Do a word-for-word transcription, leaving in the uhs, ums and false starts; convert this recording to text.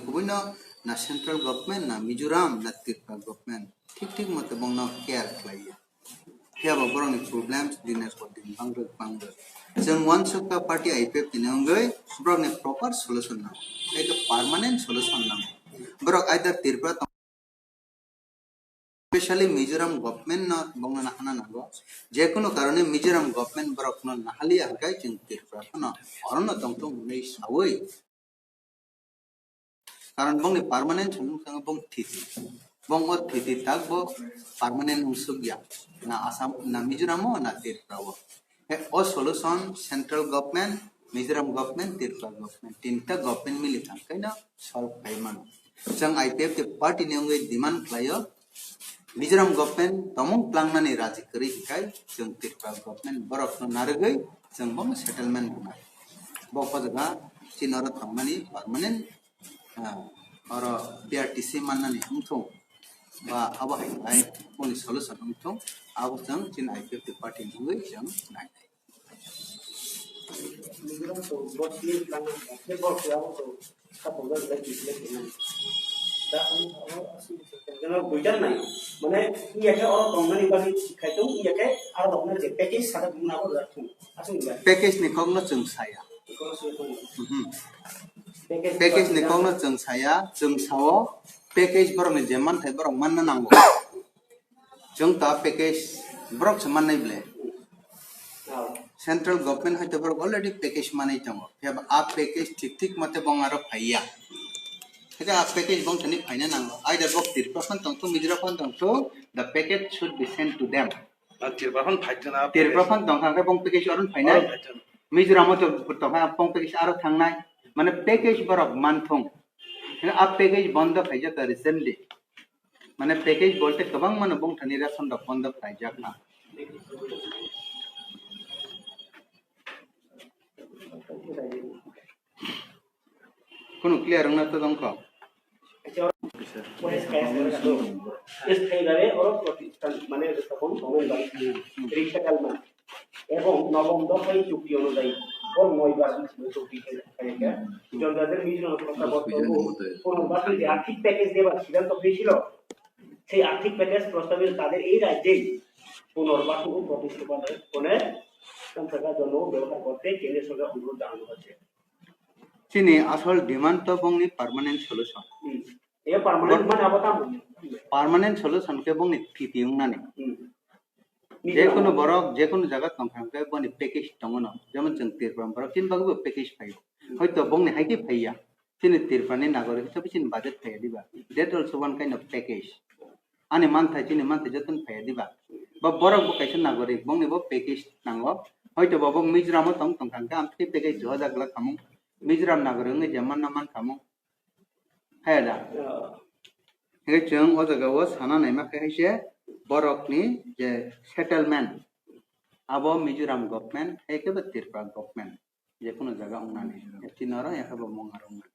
Kubuino na central government, na Mizoram, na Tripura government thik thik mote bongno care khlaiya. Phiya bo borokni problems diner por din bangrwk bangrwk. Chwng uansukha party I P F T ni wngwi borokni proper solution nango. Eke permanent solution nango. Borok either Tripura tong, specially Mizoram government no bongno nahana nango. Jekunu karone Mizoram government borokno nahaliya hwnkhe chwng Tripura phano orono tongthok hwnwi sawi. Karon bongni permanent solution bong thiti. Bong o thiti tak bo permanent wngsukya. Na Assam, na Mizoram o, na Tripura o. He o solution central government, Mizoram government, Tripura government, tinta government mili thang kaino solve khai mano. Chwng I P F T party ni wngwi demand khlaio, Mizoram government tomung plangnani raji kwrwi hikai chwng Tripura government borokno narwgwi chwng bono settlement rwnai. Bo o jaga chini oro tongmani permanent, ah, oro P R T C mannani wngthung ba abo hai hai boni solution wngthung, abo chwng chini I P F T party ni wngwi chwng nai. Mizoram to bot ni plan na, ke bot ya to ka program da ki le ke na. Da ang ang asli ke na bujar nai. Mane iya ke oro tong nani bagi khai to iya ke aro rok na je package sada bung na ko da thung. Asli ba. Package ni kok no chwng saya. Ko se to. Mhm. Package Package ni ba- kok no chwng saya, chwng sao package borok ni je man thai borok man na nango. Chwng ta package borok se mannai ble. Central government hai to borok already package manwi tongo. Phiya ba a package thik thik mate bong aro phaiya. Khe a package bong thani phaina nango. Either bok Tripura phan tongthung, Mizoram phan tongthung, the package should be sent to them. Ah, Tripura phan phaijana Tripura package. Phan tongkha khe bong package oro phainai. Oro phaijana. Mizoram o to tongkha bong package aro thangnai. Mane package borok manthung. Khe a package bondo khaijak recently. Mane package bolte kwbangmano bongthani ration rok bondo khlaijak kha. Kunu clear wngna to tongkho. Police kaya sa. Is thai dare oro protestant mane rwchapon tongwi bai. Resettlement. Ebong nobom dophai chukti onujai, o noi bar chukti khe khe khe, Jonjadin Mission Protocol পুনর্বাসন যে আর্থিক প্যাকেজ দেবার সিদ্ধান্ত হয়েছিল, সেই আর্থিক প্যাকেজ প্রস্তাবিত তাদের এই রাজ্যেই পুনর্বাসন ও প্রতিস্থাপনের ফলে সংস্থার জন্য ব্যবহার করতে কেন্দ্রীয় সরকার অনুরোধ জানানো হয়েছে। Chini asol demand to bongni permanent solution. Hmm. Permanent solution khe bongni thiti wngnani. Hmm. Jekunu borok, jekunu jaga tongkha hwnkhe boni package tongo no. Jemon chwng Tripura borok chini bagwi bo package phaio. Hoito bongni hai khe phaiya. Chini Tripura ni nagorik hisabe chini budget phaiya diba. That also one kind of package. Ani manthai, chini manthai jotono phaiya diba. Ba borok bo kaisa nagorik, bongni bo package nango. Hoito bo, bo Mizoram o tong, tongkha hwnkhe amtwi package jojak glak khamung. Mizoram nagorik wngwi je manna mankhamung. Haya da? Hingke chwng o jaga o sana naima khe haise borok ni je settlement abo Mizoram government hai khe bo Tripura government je kunu jaga wngnani. Chini oro ya khe bo mung aro wngnani.